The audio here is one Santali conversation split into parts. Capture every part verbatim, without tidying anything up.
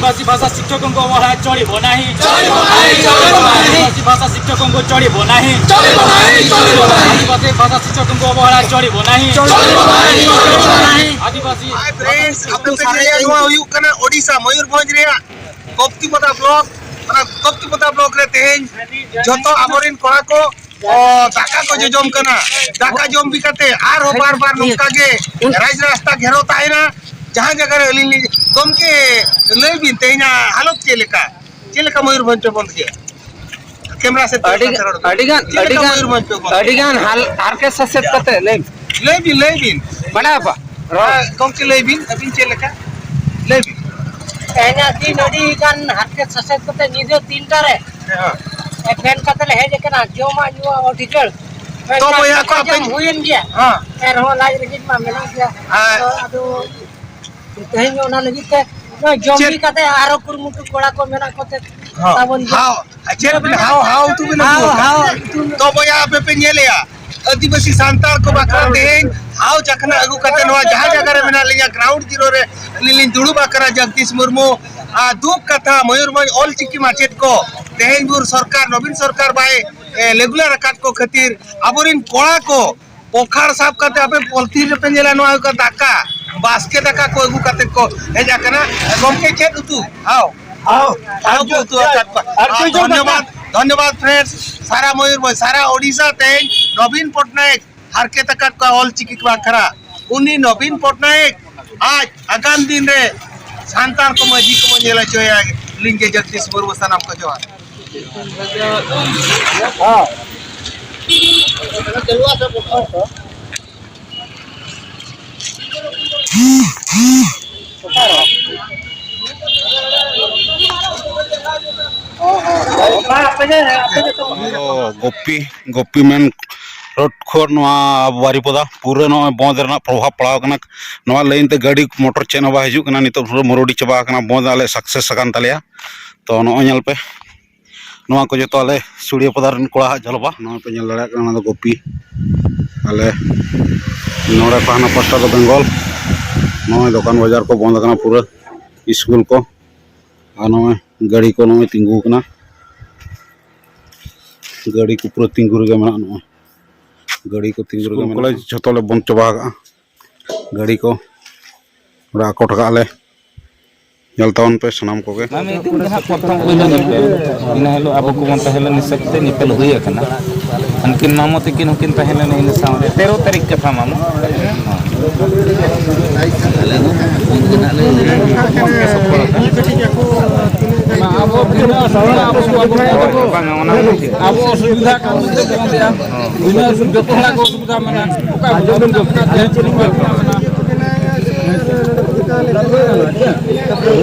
ଆଦିବାସୀ ଭାଷା ଶିକ୍ଷକଙ୍କୁ ଅବହେଳା ଚଳିବ ନାହିଁ। ଚଳିବ ନାହିଁ, ଚଳିବ ନାହିଁ। ଆଦିବାସୀ ଭାଷା ଶିକ୍ଷକଙ୍କୁ ଚଳିବ ନାହିଁ। ଚଳିବ ନାହିଁ, ଚଳିବ ନାହିଁ। ଆଦିବାସୀ ଭାଷା ଶିକ୍ଷକଙ୍କୁ ଅବହେଳା ଚଳିବ ନାହିଁ। ଚଳିବ ନାହିଁ, ଚଳିବ ନାହିଁ। ᱟᱹᱫᱤᱵᱟᱹᱥᱤ ᱦᱟᱭ ᱯᱷᱨᱮᱱᱰᱥ, ᱟᱯᱮ ᱯᱮ ᱧᱮᱞᱮᱫ ᱱᱚᱣᱟ ᱦᱩᱭᱩᱜ ᱠᱟᱱᱟ ᱳᱰᱤᱥᱟ ᱢᱚᱭᱩᱨᱵᱷᱚᱸᱡᱽ ᱨᱮᱭᱟᱜ ᱠᱚᱯᱛᱤᱯᱚᱫᱟ ᱵᱞᱚᱠ᱾ ᱚᱱᱟ ᱠᱚᱯᱛᱤᱯᱚᱫᱟ ᱵᱞᱚᱠ ᱨᱮ ᱛᱮᱦᱮᱧ ᱡᱚᱛᱚ ᱟᱵᱚᱨᱮᱱ ᱠᱚᱲᱟ ᱠᱚ ᱚ, ᱫᱟᱠᱟ ᱠᱚ ᱡᱚᱡᱚᱢ ᱠᱟᱱᱟ᱾ ᱫᱟᱠᱟ ᱡᱚᱢ ᱵᱤ ᱠᱟᱛᱮ ᱟᱨᱦᱚᱸ ᱵᱟᱨ ᱵᱟᱨ ᱱᱚᱝᱠᱟ ᱜᱮ ᱨᱟᱡᱽ ᱨᱟᱥᱛᱟ ᱜᱷᱮᱨᱟᱣ ᱛᱟᱦᱮᱱᱟ᱾ ᱡᱟᱦᱟᱸ ᱡᱟᱭᱜᱟ ᱨᱮ ᱟᱹᱞᱤᱧ ᱞᱤᱧ, ᱜᱚᱢᱠᱮ, ᱞᱟᱹᱭ ᱵᱤᱱ ᱛᱮᱦᱮᱧᱟᱜ ᱦᱟᱞᱚᱛ ᱪᱮᱫ ᱞᱮᱠᱟ? ᱪᱮᱫ ᱞᱮᱠᱟ ᱢᱚᱭᱩᱨᱵᱷᱚᱸᱡᱽ ᱯᱮ ᱵᱚᱱᱫ ᱠᱮᱫᱟ? ᱠᱮᱢᱨᱟ ᱥᱮᱫ ᱟᱹᱰᱤ, ᱠᱟᱛᱷᱟ ᱨᱚᱲ ᱵᱤᱱ᱾ ᱟᱹᱰᱤ ᱜᱟᱱ, ᱪᱮᱫ ᱟᱹᱰᱤ ᱞᱮᱠᱟ ᱜᱟᱱ, ᱢᱚᱭᱩᱨᱵᱷᱚᱸᱡᱽ ᱯᱮ ᱵᱚᱱᱫ ᱟᱹᱰᱤ ᱠᱮᱫᱟ? ᱜᱟᱱ ᱦᱟᱞ-, ᱦᱟᱨᱠᱮᱛ ᱥᱟᱥᱮᱛ ᱠᱟᱛᱮ ᱞᱟᱹᱭ ᱵᱤᱱ᱾ ᱞᱟᱹᱭ ᱵᱤᱱ, ᱞᱟᱹᱭ ᱵᱤᱱ᱾ ᱵᱟᱰᱟᱭ ᱟᱯᱟ? ᱨᱚᱲ᱾ ᱦᱮᱸ, ᱜᱚᱢᱠᱮ, ᱞᱟᱹᱭ ᱵᱤᱱ, ᱟᱹᱵᱤᱱ ᱪᱮᱫ ᱞᱮᱠᱟ? ᱞᱟᱹᱭ ᱵᱤᱱ᱾ ᱛᱮᱦᱮᱧᱟᱜ ᱫᱤᱱ ᱟᱹᱰᱤ ᱜᱟᱱ ᱦᱟᱨᱠᱮᱛ ᱥᱟᱥᱮᱛ ᱠᱟᱛᱮ ᱧᱤᱫᱟᱹ ᱛᱤᱱᱴᱟ ᱨᱮ ᱦᱮᱸ᱾ ᱮᱵᱷᱮᱱ ᱠᱟᱛᱮ ᱞᱮ ᱦᱮᱡ ᱟᱠᱟᱱᱟ, ᱡᱚᱢᱟᱜ ᱧᱩᱣᱟᱜ ᱟᱹᱰᱤ ᱡᱳᱨ᱾ ᱛᱚ ᱵᱚᱭᱦᱟ ᱠᱚ ᱫᱟᱠᱟ ᱡᱚᱢ ᱟᱯᱮ ᱦᱩᱭᱮᱱ ᱜᱮᱭᱟ᱾ ᱦᱮᱸ᱾ ᱮᱱᱨᱮᱦᱚᱸ ᱞᱟᱡ ᱨᱮᱸᱜᱮᱡ ᱢᱟ ᱢᱮᱱᱟᱜ ᱜᱮᱭᱟ᱾ ᱦᱮᱸ᱾ ᱛᱚ ᱟᱫᱚ ᱛᱮᱦᱮᱧ ᱚᱱᱟ ᱞᱟᱹᱜᱤᱫ ᱛᱮ ᱱᱚᱜᱼᱚᱭ ᱡᱚᱢ ᱪᱮᱫ? ᱵᱤ ᱠᱟᱛᱮ ᱟᱨᱚ ᱠᱩᱨᱩᱢᱩᱴᱩ ᱠᱚᱲᱟ ᱠᱚ ᱢᱮᱱᱟᱜ ᱠᱚᱛᱮ ᱦᱮᱸ᱾ ᱛᱟᱵᱚᱱ ᱜᱮᱭᱟ᱾ ᱦᱟᱣ, ᱪᱮᱫ ᱵᱤᱱ ᱦᱟᱣ, ᱦᱟᱣ ᱩᱛᱩ ᱵᱤᱱ ᱦᱟᱣ, ᱩᱛᱩ ᱟᱠᱟᱫᱟ? ᱦᱟᱣ ᱩᱛᱩ᱾ ᱛᱚ ᱵᱚᱭᱦᱟ ᱟᱯᱮ ᱯᱮ ᱧᱮᱞᱮᱜᱼᱟ, ᱟᱹᱫᱤᱵᱟᱹᱥᱤ ᱥᱟᱱᱛᱟᱲ ᱠᱚ ᱵᱟᱠᱷᱨᱟ ᱛᱮᱦᱮᱧ ᱦᱟᱣ ᱪᱟᱠᱷᱱᱟ ᱟᱹᱜᱩ ᱠᱟᱛᱮ ᱱᱚᱣᱟ ᱡᱟᱦᱟᱸ ᱡᱟᱭᱜᱟ ᱨᱮ ᱢᱮᱱᱟᱜ ᱞᱤᱧᱟ, ᱜᱨᱟᱣᱩᱱᱰ ᱡᱤᱨᱳ ᱨᱮ ᱟᱹᱞᱤᱧ ᱞᱤᱧ ᱫᱩᱲᱩᱵ ᱟᱠᱟᱱᱟ᱾ ᱡᱚᱜᱽᱫᱤᱥ ᱢᱩᱨᱢᱩ ᱟᱨ ᱫᱩᱠ ᱠᱟᱛᱷᱟ, ᱢᱚᱭᱩᱨᱵᱷᱚᱸᱡᱽ ᱚᱞ ᱪᱤᱠᱤ ᱢᱟᱪᱮᱫ ᱠᱚ ᱛᱮᱦᱮᱧ ᱵᱷᱳᱨ ᱥᱚᱨᱠᱟᱨ, ᱱᱚᱵᱤᱱ ᱥᱚᱨᱠᱟᱨ ᱵᱟᱭ, ᱮ, ᱞᱮᱜᱩᱞᱟᱨ ᱟᱠᱟᱫ ᱠᱚ ᱠᱷᱟᱹᱛᱤᱨ ᱟᱵᱚᱨᱮᱱ ᱠᱚᱲᱟ ᱠᱚ ᱯᱚᱠᱷᱟᱲ ᱥᱟᱵ ᱠᱟᱛᱮ ᱟᱯᱮ ᱯᱚᱞᱛᱷᱤᱱ ᱨᱮᱯᱮ ᱧᱮᱞᱟ, ᱱᱚᱣᱟ ᱦᱩᱭᱩᱜ ᱠᱟᱱᱟ ᱫᱟᱠᱟ, ᱵᱟᱥᱠᱮ ᱫᱟᱠᱟ ᱠᱚ ᱟᱹᱜᱩ ᱠᱟᱛᱮ ᱠᱚ ᱦᱮᱡ ᱟᱠᱟᱱᱟ᱾ ᱜᱚᱢᱠᱮ, ᱪᱮᱫ ᱩᱛᱩ? ᱦᱟᱣ᱾ ᱦᱟᱣ᱾ ᱦᱟᱣ ᱠᱚ ᱩᱛᱩ ᱟᱠᱟᱫ ᱠᱚᱣᱟ᱾ ᱟᱨ ᱟᱨ ᱡᱚᱡᱚ ᱫᱷᱚᱱᱭᱚᱵᱟᱫ, ᱫᱟᱠᱟ᱾ ᱫᱷᱚᱱᱭᱚᱵᱟᱫ friends, ᱥᱟᱨᱟ ᱢᱚᱭᱩᱨᱵᱷᱚᱸᱡᱽ, ᱥᱟᱨᱟ ᱳᱰᱤᱥᱟ ᱛᱮᱦᱮᱧ ᱱᱚᱵᱤᱱ ᱯᱚᱴᱱᱟᱭᱮᱠ ᱦᱟᱨᱠᱮᱛ ᱟᱠᱟᱫ ᱠᱚᱣᱟ ᱚᱞ ᱪᱤᱠᱤ ᱵᱟᱠᱷᱨᱟ᱾ ᱩᱱᱤ ᱱᱚᱵᱤᱱ ᱯᱚᱴᱱᱟᱭᱮᱠ ᱟᱡ ᱟᱜᱟᱢ ᱫᱤᱱ ᱨᱮ ᱥᱟᱱᱛᱟᱲ ᱠᱚ ᱢᱟᱹᱡᱷᱤ ᱠᱚᱵᱚᱱ ᱧᱮᱞ ᱦᱚᱪᱚᱭᱟ᱾ ᱞᱤᱧ ᱜᱮ ᱡᱚᱜᱽᱫᱤᱥ ᱢᱩᱨᱢᱩ, ᱥᱟᱱᱟᱢ ᱠᱚ ᱡᱚᱦᱟᱨ᱾ ᱱᱚᱣᱟ ᱫᱚ ᱜᱳᱯᱤ, ᱜᱳᱯᱤ ᱢᱮᱱ ᱨᱳᱰ ᱠᱷᱚᱱ ᱱᱚᱣᱟ ᱵᱟᱨᱤᱯᱚᱫᱟ ᱯᱩᱨᱟᱹ ᱱᱚᱜᱼᱚᱭ ᱵᱚᱸᱫᱽ ᱨᱮᱱᱟᱜ ᱯᱨᱚᱵᱷᱟᱵᱽ ᱯᱟᱲᱟᱣ ᱠᱟᱱᱟ᱾ ᱱᱚᱣᱟ ᱞᱟᱭᱤᱱ ᱛᱮ ᱜᱟᱹᱰᱤ ᱢᱚᱴᱚᱨ ᱪᱮᱫ ᱦᱚᱸ ᱵᱟᱭ ᱦᱤᱡᱩᱜ ᱠᱟᱱᱟ᱾ ᱱᱤᱛᱚᱜ ᱯᱩᱨᱟᱹ ᱢᱩᱨᱩᱰᱤ ᱪᱟᱵᱟ ᱟᱠᱟᱱᱟ, ᱵᱚᱸᱫᱽ ᱟᱞᱮ ᱥᱟᱠᱥᱮᱥ ᱟᱠᱟᱱ ᱛᱟᱞᱮᱭᱟ᱾ ᱛᱚ ᱱᱚᱜᱼᱚᱭ ᱧᱮᱞ ᱯᱮ, ᱱᱚᱣᱟ ᱠᱚ ᱡᱚᱛᱚ ᱟᱞᱮ ᱥᱩᱲᱤᱭᱟᱹᱯᱚᱫᱟ ᱨᱮᱱ ᱠᱚᱲᱟ ᱦᱟᱜ ᱡᱚᱞᱚᱵᱟ᱾ ᱱᱚᱜᱼᱚᱭ ᱯᱮ ᱧᱮᱞ ᱫᱟᱲᱮᱭᱟᱜ ᱠᱟᱱᱟ, ᱚᱱᱟ ᱫᱚ ᱜᱳᱯᱤ᱾ ᱟᱞᱮ ᱱᱚᱰᱮ ᱠᱚ ᱦᱟᱱᱟ ᱯᱟᱥᱴᱟ ᱫᱚ ᱵᱮᱝᱜᱚᱞ᱾ ᱱᱚᱜᱼᱚᱭ ᱫᱚᱠᱟᱱ ᱵᱟᱡᱟᱨ ᱠᱚ ᱵᱚᱸᱫᱽ ᱟᱠᱟᱱᱟ ᱯᱩᱨᱟᱹ, ᱥᱠᱩᱞ ᱠᱚ᱾ ᱟᱨ ᱱᱚᱜᱼᱚᱭ ᱜᱟᱹᱰᱤ ᱠᱚ ᱱᱚᱜᱼᱚᱭ ᱛᱤᱸᱜᱩ ᱟᱠᱟᱱᱟ᱾ ᱜᱟᱹᱰᱤ ᱠᱚ ᱯᱩᱨᱟᱹ ᱛᱤᱸᱜᱩ ᱨᱮᱜᱮ ᱢᱮᱱᱟᱜᱼᱟ᱾ ᱱᱚᱜᱼᱚᱭ ᱜᱟᱹᱰᱤ ᱠᱚ ᱛᱤᱸᱜᱩ ᱨᱮᱜᱮ ᱥᱠᱩᱞ ᱢᱮᱱᱟᱜᱼᱟ᱾ ᱠᱚᱞᱮᱡᱽ ᱡᱷᱚᱛᱚ ᱞᱮ ᱵᱚᱱᱫ ᱪᱟᱵᱟ ᱟᱠᱟᱜᱼᱟ᱾ ᱜᱟᱹᱰᱤ ᱠᱚ ᱚᱲᱟᱜ ᱟᱠᱚᱴ ᱠᱟᱜᱼᱟ ᱞᱮ᱾ ᱧᱮᱞ ᱛᱟᱵᱚᱱ ᱯᱮ ᱥᱟᱱᱟᱢ ᱠᱚᱜᱮ᱾ ᱢᱟ ᱢᱤᱫ ᱫᱤᱱ ᱫᱚ ᱦᱟᱸᱜ ᱯᱨᱚᱛᱷᱚᱢ ᱯᱳᱭᱞᱳ ᱧᱮᱯᱮᱞ, ᱤᱱᱟᱹ ᱦᱤᱞᱳᱜ ᱟᱵᱚ ᱠᱚᱵᱚᱱ ᱛᱟᱦᱮᱸ ᱞᱮᱱ ᱦᱤᱥᱟᱹᱵ ᱛᱮ ᱧᱮᱯᱮᱞ ᱦᱩᱭ ᱟᱠᱟᱱᱟ᱾ ᱩᱱᱠᱤᱱ ᱢᱟᱢᱚ ᱛᱟᱹᱠᱤᱱ ᱦᱚᱸᱠᱤᱱ ᱛᱟᱦᱮᱸ ᱞᱮᱱᱟ ᱤᱱᱟᱹ ᱥᱟᱶᱨᱮ, ᱛᱮᱨᱚ ᱛᱟᱹᱨᱤᱠᱷ ᱠᱟᱛᱷᱟ ᱢᱟᱢᱚ᱾ ᱟᱵᱚ ᱵᱤᱱᱟᱹ ᱥᱟᱨᱟᱬᱟ ᱟᱵᱚ ᱥᱚᱢᱟᱡᱽ ᱵᱚᱱ ᱵᱚᱱᱫᱮᱜᱼᱟ᱾ ᱵᱟᱝᱟ, ᱚᱱᱟ ᱦᱚᱸ ᱴᱷᱤᱠ᱾ ᱟᱵᱚ ᱚᱥᱩᱵᱤᱫᱷᱟ ᱠᱟᱱ ᱛᱮ ᱵᱚᱱᱫᱮᱜᱼᱟ᱾ ᱵᱤᱱᱟᱹ ᱚᱥᱩᱵᱤᱫᱷᱟ, ᱡᱚᱛᱚ ᱦᱚᱲᱟᱜ ᱜᱮ ᱚᱥᱩᱵᱤᱫᱷᱟ ᱢᱮᱱᱟᱜᱼᱟ᱾ ᱚᱠᱟ ᱟᱸᱡᱚᱢ ᱵᱮᱱ, ᱚᱥᱩᱵᱤᱫᱷᱟ ᱢᱮᱱᱟᱜᱼᱟ? ᱪᱮᱫ ᱞᱤᱧ ᱢᱮᱱᱟ?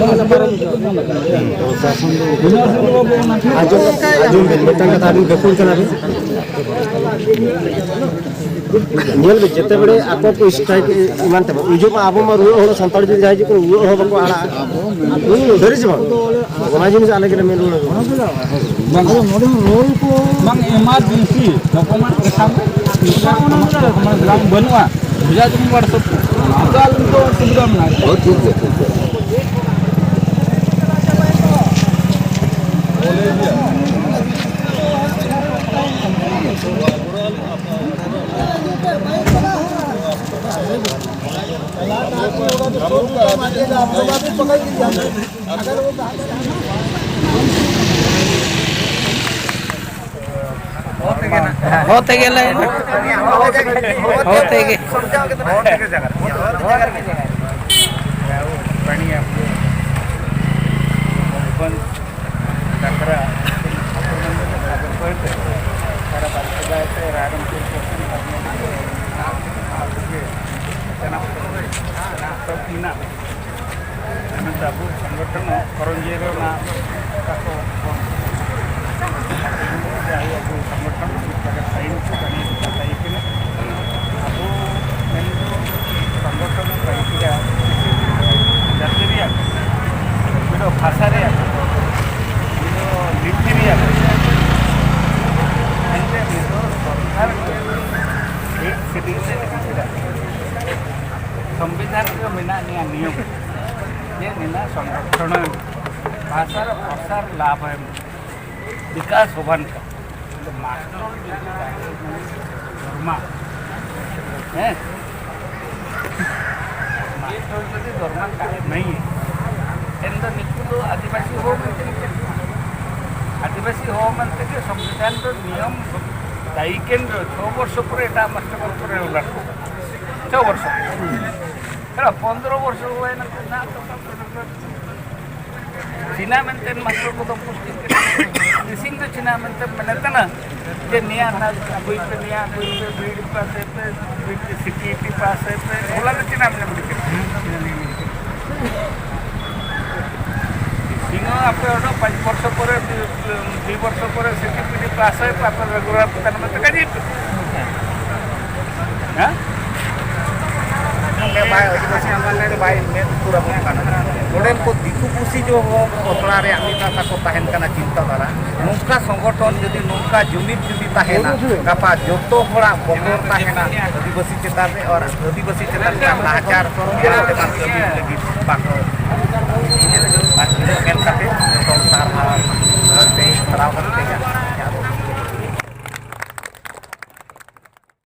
ᱟᱸᱡᱚᱢ, ᱟᱸᱡᱚᱢ ᱵᱮᱱ, ᱢᱤᱫᱴᱟᱝ ᱠᱟᱛᱷᱟ ᱟᱹᱵᱤᱱ ᱜᱟᱹᱠᱷᱩᱲ ᱠᱟᱱᱟ ᱵᱤᱱ᱾ ᱧᱮᱞ ᱵᱤᱱ, ᱡᱮᱛᱮ ᱵᱮᱲᱮ ᱟᱠᱚ ᱠᱚ strike ᱮᱢᱟᱱ ᱛᱮᱢᱟᱱ, ᱩᱱ ᱡᱚᱦᱚᱜ ᱢᱟ ᱟᱵᱚ ᱢᱟ ᱨᱩᱣᱟᱹᱜ ᱦᱚᱲ, ᱥᱟᱱᱛᱟᱲ ᱡᱩᱫᱤ ᱡᱟᱦᱟᱸᱭ ᱡᱩᱫᱤ ᱠᱚ ᱨᱩᱣᱟᱹᱜ ᱦᱚᱲ ᱵᱟᱠᱚ ᱟᱲᱟᱜᱼᱟ᱾ ᱦᱩᱸ, ᱥᱟᱹᱨᱤ ᱥᱮ ᱵᱟᱝ? ᱚᱱᱟ ᱡᱤᱱᱤᱥ ᱟᱞᱮ ᱜᱮᱞᱮ ᱢᱮᱱ ᱨᱩᱣᱟᱹᱲ ᱟᱠᱚ ᱠᱟᱱᱟ᱾ ᱵᱟᱝ, ᱟᱫᱚ ᱱᱚᱰᱮ ᱨᱳᱞ ᱠᱚ ᱵᱟᱝ, emergency document ᱫᱮᱠᱷᱟᱣ ᱢᱮ᱾ ᱱᱚᱝᱠᱟ ᱠᱳᱱᱳ document ᱵᱟᱹᱱᱩᱜᱼᱟ᱾ ᱵᱷᱮᱡᱟ ᱡᱮᱢᱚᱱ WhatsApp ᱛᱮ᱾ ᱱᱚᱝᱠᱟ ᱟᱞᱮ ᱱᱤᱛᱚᱜ ᱥᱩᱵᱤᱫᱷᱟ ᱢᱮᱱᱟᱜᱼᱟ᱾ ᱦᱳᱭ, ᱴᱷᱤᱠ ᱜᱮᱭᱟ, ᱴᱷᱤᱠ ᱜᱮᱭᱟ᱾ ᱦᱚ ᱛᱮᱜᱮ ᱞᱮ, ᱦᱚ ᱛᱮᱜᱮ᱾ ᱰᱟᱠᱨᱟ, ᱥᱟᱨᱟ ᱵᱟᱨ ᱥᱮᱫᱟᱭ ᱛᱮ ᱨᱟᱭᱨᱚᱝᱯᱩᱨ ᱠᱚ ᱥᱮᱱ ᱠᱟᱛᱮ ᱟᱵᱚ ᱜᱮ ᱥᱮᱱᱟ ᱥᱚᱵ ᱢᱮᱱᱟᱜ᱾ ᱢᱮᱱᱛᱮ ᱟᱵᱚ ᱥᱚᱝᱜᱚᱴᱷᱚᱱ ᱠᱚᱨᱚᱱᱡᱤᱭᱟᱹ ᱨᱮ ᱚᱱᱟ ᱠᱟᱛᱷᱟ ᱠᱚ ᱵᱚᱱ ᱟᱵᱚ ᱥᱚᱝᱜᱚᱴᱷᱚᱱ ᱢᱤᱫ ᱡᱟᱭᱜᱟ ᱥᱟᱭᱤᱱ ᱠᱚ ᱠᱟᱹᱢᱤ ᱠᱟᱛᱷᱟ ᱠᱟᱱᱟ᱾ ᱟᱵᱚ ᱢᱮᱱᱫᱚ ᱥᱚᱝᱜᱚᱴᱷᱚᱱ ᱯᱟᱹᱭᱠᱤᱨᱟ ᱡᱟᱹᱛᱤ ᱨᱮᱭᱟᱜ ᱢᱤᱫᱴᱟᱝ ᱵᱷᱟᱥᱟ ᱨᱮᱭᱟᱜ ᱢᱤᱫᱴᱟᱝ ᱞᱤᱯᱤ ᱨᱮᱭᱟᱜ ᱮᱱᱛᱮ ᱱᱤᱛᱚᱜ ᱥᱚᱨᱠᱟᱨ ᱠᱚ ᱮᱭᱤᱴ ᱥᱤᱰᱤᱭᱩᱞ ᱨᱮ ᱞᱤᱯᱤ ᱨᱮᱭᱟᱜ ᱥᱚᱝᱵᱤᱫᱷᱟᱱ ᱨᱮ ᱢᱮᱱᱟᱜ ᱱᱤᱭᱟ ᱱᱤᱭᱚᱢ ᱡᱮ ᱱᱤᱱᱟᱹᱜ ᱥᱚᱝᱨᱚᱠᱷᱚᱱ ᱵᱷᱟᱥᱟ ᱨᱮ ᱯᱨᱚᱥᱟᱨ ᱞᱟᱵᱷ ᱮᱢ, ᱵᱤᱠᱟᱥ ᱦᱚᱵᱟᱱ ᱠᱟ᱾ ᱢᱟᱥᱴᱚᱨ ᱡᱩᱫᱤ ᱫᱷᱚᱨᱢᱟ, ᱦᱮᱸ, ᱢᱟᱥᱴᱚᱨ ᱡᱩᱫᱤ ᱫᱷᱚᱨᱢᱟ ᱠᱟ ᱱᱟᱦᱤ ᱦᱮ, ᱮᱱᱫᱚ ᱱᱤᱠᱩ ᱫᱚ ᱟᱹᱫᱤᱵᱟᱹᱥᱤ ᱦᱚ ᱢᱮᱱᱛᱮ ᱜᱮ, ᱟᱹᱫᱤᱵᱟᱹᱥᱤ ᱦᱚ ᱢᱮᱱᱛᱮ ᱜᱮ ᱥᱚᱝᱵᱤᱫᱷᱟᱱ ᱫᱚ ᱱᱤᱭᱚᱢ ᱫᱟᱭᱤ ᱠᱮᱱᱫᱨᱚ ᱪᱷᱚ ᱵᱚᱨᱥᱚ ᱯᱚᱨᱮ ᱮᱴᱟᱜ ᱢᱟᱥᱴᱟᱨ ᱠᱚ ᱨᱮᱜᱩᱞᱟᱨ ᱠᱚ, ᱪᱷᱚ ᱵᱚᱨᱥᱚ᱾ ᱦᱮᱸ, ᱯᱚᱱᱫᱽᱨᱚ ᱵᱚᱨᱥᱚ ᱦᱩᱭᱮᱱᱟ ᱠᱚ, ᱱᱟ ᱛᱚ ᱪᱤᱱᱟ ᱢᱮᱱᱛᱮ ᱢᱟᱥᱴᱟᱨ ᱠᱚᱫᱚ ᱯᱳᱥᱴᱤᱝ ᱠᱮᱫ ᱠᱚᱣᱟ᱾ ᱢᱤᱥᱤᱝ ᱫᱚ ᱪᱤᱱᱟ ᱢᱮᱱᱛᱮ ᱢᱮᱱᱮᱫ ᱠᱟᱱᱟ ᱡᱮ ᱱᱤᱭᱟ ᱱᱟ ᱟᱹᱜᱩᱭ ᱯᱮ, ᱱᱤᱭᱟ ᱟᱹᱜᱩᱭ ᱯᱮ, ᱵᱤ ᱰᱤ ᱯᱟᱥ ᱟᱭ ᱯᱮ, ᱥᱤ ᱴᱤ ᱤ ᱴᱤ ᱯᱟᱥ ᱟᱭ ᱯᱮ, ᱚᱱᱟ ᱫᱚ ᱪᱤᱱᱟ ᱢᱮᱱᱛᱮ ᱢᱮᱱᱮᱫ ᱠᱟᱱᱟ᱾ ᱢᱤᱥᱤᱝ ᱦᱚᱸ ᱟᱯᱮ ᱚᱱᱟ ᱯᱟᱸᱪ ᱵᱚᱨᱥᱚ ᱯᱚᱨᱮ, ᱫᱩᱭ ᱵᱚᱨᱥᱚ ᱯᱚᱨᱮ ᱥᱤ ᱴᱤ ᱯᱤ ᱴᱤ ᱯᱟᱥ ᱟᱭ ᱯᱮ, ᱟᱯᱮ ᱨᱮᱜᱩᱞᱟᱨ ᱯᱮ ᱛᱟᱦᱮᱱᱟ, ᱢᱮᱱᱛᱮ ᱠᱟᱡᱮ ᱯᱮ᱾ ᱦᱮᱸ? ᱱᱚᱰᱮ ᱵᱟᱭ, ᱟᱹᱫᱤᱵᱟᱹᱥᱤ ᱟᱸᱫᱳᱞᱚᱱ ᱛᱮ ᱵᱟᱭ ᱢᱮᱫ ᱞᱩᱛᱩᱨ ᱟᱵᱚᱱ ᱠᱟᱱᱟ᱾ ᱱᱚᱰᱮᱱ ᱠᱚ ᱫᱤᱠᱩ ᱯᱩᱥᱤ ᱡᱚ ᱦᱚᱸ ᱚᱛᱲᱟ ᱨᱮᱭᱟᱜ ᱢᱤᱫ ᱠᱟᱛᱷᱟ ᱠᱚ ᱛᱟᱦᱮᱱ ᱠᱟᱱᱟ ᱪᱤᱱᱛᱟᱹ ᱫᱷᱟᱨᱟ᱾ ᱱᱚᱝᱠᱟ ᱥᱚᱝᱜᱚᱴᱷᱚᱱ ᱡᱩᱫᱤ ᱱᱚᱝᱠᱟ ᱡᱩᱢᱤᱫ ᱡᱩᱫᱤ ᱛᱟᱦᱮᱱᱟ, ᱜᱟᱯᱟ ᱡᱚᱛᱚ ᱦᱚᱲᱟᱜ ᱵᱚᱛᱚᱨ ᱛᱟᱦᱮᱱᱟ ᱟᱹᱫᱤᱵᱟᱹᱥᱤ ᱪᱮᱛᱟᱱ ᱨᱮ ᱟᱨ ᱟᱹᱫᱤᱵᱟᱹᱥᱤ ᱪᱮᱛᱟᱱ ᱨᱮ ᱱᱟᱦᱟᱪᱟᱨ ᱵᱤᱨᱩᱫᱷ ᱛᱮ ᱵᱟᱝ ᱠᱟᱹᱢᱤ ᱞᱟᱹᱜᱤᱫ ᱵᱟᱠᱚ ᱢᱮᱱ ᱠᱟᱛᱮ ᱥᱚᱝᱥᱟᱨ ᱟᱨ ᱥᱟᱨᱦᱟᱣ ᱠᱟᱛᱮ